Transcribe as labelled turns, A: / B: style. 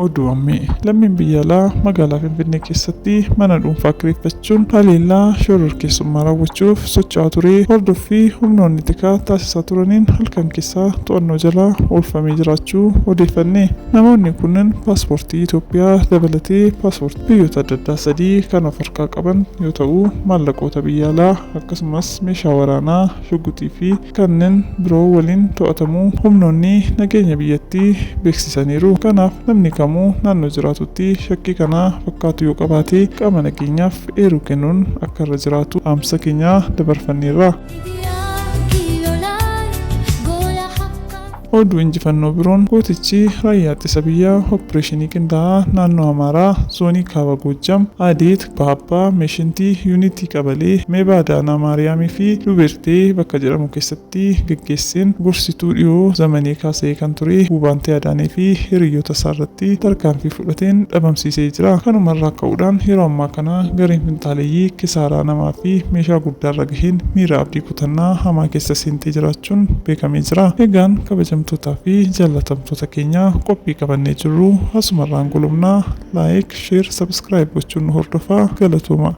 A: Oduu ammee lammiin biyya alaa magaalaa Finfinnee keessatti mana dhuunfaa kireeffachuun haleellaa shororkeessummaa raawwachuuf socho'aa ture hordoffii humnoonni tikaa taasisaa turaniin halkan keessaa to'annoo jala oolfamee jiraachuu odeeffanne. Namoonni kunneen paaspoortii Itoophiyaa dabalatee paaspoortii biyyoota adda addaa sadii kan of harkaa qaban yoo ta'u, maallaqoota biyya alaa akkasumas meeshaa waraanaa, shugguxii fi kanneen biroo waliin to'atamuu humnoonni nageenya biyyattii beeksisaniiru. Kanaaf namni kamuu naannoo jiraatutti shakkii kana fakkaatu yoo qabaate qaama nageenyaaf eeruu kennuun akka irra jiraatu dhaamsa keenya dabarfanneerra. Oduu injifannoo biroon gootichi raayyaa ittisa biyyaa opereeshinii qindaa'aa naannoo Amaaraa zoonii Kaaba Goojjam Adeet Baabbaa Meeshintii Yuunitii Qabalee Meebaa Daanaa Maariyaamii fi Dubertee bakka jedhamu keessatti geggeesseen gorsituu dhiyoo Zamanee Kaasayee kan ture Wubaantee Adaanee fi hiriyoota isaa irratti tarkaanfii fudhateen dhabamsiisee jira. Kanumarraa ka'uudhaan yeroo ammaa kana gareen finxaaleyyii kisaaraa namaa fi meeshaa guddaarra gaheen miira abdii kutannaa hamaa keessa seentee jiraachuun beekamee jira. Egaan kabajamtootaa fi jaallatamtoota keenya qophii qabannee jirru asumarraan golobnaa. Like, share, subscribe gochuun nu hordofaa. Galatooma.